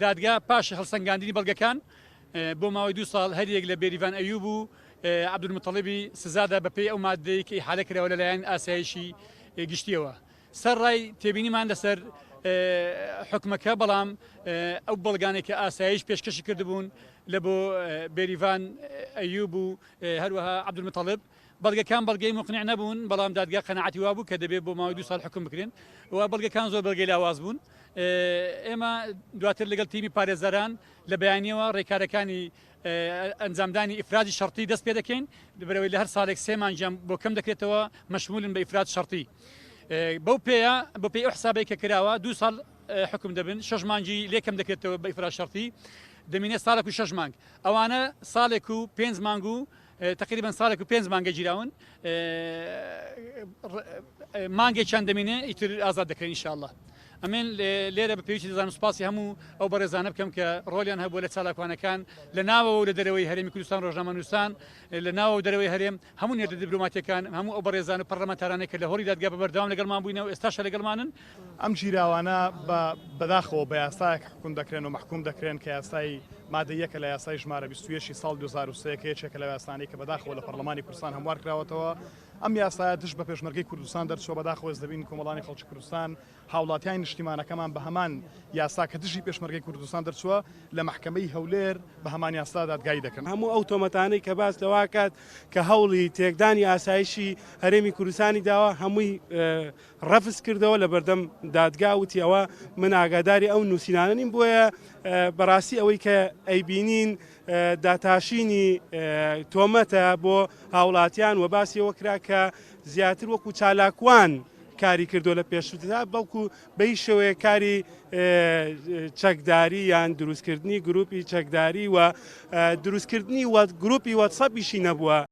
دادگا پاش هەڵسەنگاندنی بەڵگەکان بۆ ماوەی دوو ساڵ هەریەک لە بێریڤان ئەیوب و عەبدولموتەڵیبی سزادا بەپێی ئەو ماددەی کە ئیحالە کراوە لەلایەن ئاسایشی گشتیەوە. سەرڕای تێبینیمان لەسەر حوکمەکە، بەڵام ئەو بەڵگانەی کە ئاسایش پێشکەشی کردبوون لە بۆ بێریڤان ئەیوب و هەروەها عەبدولموتەڵیب، بەڵگەکان بەڵگەی موقنع نەبوون، بەڵام دادگا قەناعەتی وابوو کە دەبێت بۆ ماوەی دوو ساڵ حوکم بکرێن و بەڵگەکان زۆر بەڵگەی لاواز بوون. ئێمە دواتر لەگەڵ تیمی پارێزەران لە بەیانیەوە ڕێکارەکانی ئەنجامدانی ئیفراجی شەرتی دەست پێ دەکەین، لەبەرئەوەی لە هەر ساڵێک سێ مانگیان بۆ کەم دەکرێتەوە مەشمولن بە ئیفراج شەرتی. بەو پێیە بە پێی ئەو حسابەی کە کراوە دوو ساڵ حکم دەبن، شەش مانگی لێ کەم دەکرێتەوە بە ئیفراج شەرتی، دەمینێت ساڵێک و شەش مانگ. ئەوانە ساڵێک و پێنج مانگ و تەقریبەن ساڵێک و پێنج مانگە گیراون، مانگێکیان دەمینێ ئیتر ئازاد دەکرێن ئینشاءاللە. ئەمن لێرە بە پێویستی دەزانم سوپاسی هەموو ئەو بەڕێزانە بکەم کە ڕۆلیان هەبووە لە چالاکوانەکان لە ناوەوە و لە دەرەوەی هەرێمی کوردستان، ڕۆژنامەنووسان لە ناوەوە و دەرەوەی هەرێم، هەموو نێردە دیبلۆماتیەکان، هەموو ئەو بەڕێزان و پەڕلەمانتارانەی کە لە هۆڵی دادگا بە بەردەوام لەگەڵمان بووینە و ئێستاشە لەگەڵمانن. ئەم گیراوانە بە بەداخەوە بە یاسایەک حوکم دەکرێن و مەحکوم دەکرێن کە یاسای مادە یەکە لە یاسای ژمارە 21 ی ساڵ 2003 کە یەکێکە لەو یاسانەی کە بەداخەوە لە پەڕلەمانی کوردستان هەموار کراوەتەوە. ئەم یاسایە دژ بە پێشمەرگەی کوردستان دەرچووە، بەداخەوە ئێستا دەبینین کۆمەڵانی خەڵکی کوردستان، هاوڵاتیانی نیشتیمانەکەمان بە هەمان یاسا کە دژی پێشمەرگەی کوردستان دەرچووە لە مەحکەمەی هەولێر بە هەمان یاسا دادگایی دەکەن. هەموو ئەو تۆمەتانەی کە باس لەوە ئەکات کە هەوڵی تێکدانی ئاسایشی هەرێمی کوردستانی داوە هەمووی ڕەفز کردەوە لە بەردەم دادگا وتی ئەوە من ئاگاداری ئەو نووسینانە نیم بۆیە بەڕاستی ئەوەی کە ئەیبینین داتاشینی تۆمەتە بۆ هاوڵاتیان و باسی ئەوە کرا کە زیاتر وەکو چالاکوان کاری کردو لە پێشووترا بەڵکو بەی شێوەیە کاری چەکداری یان دروستکردنی گروپی چەکداری و دروستکردنی وە گروپی وەتسەپیشی نەبووە.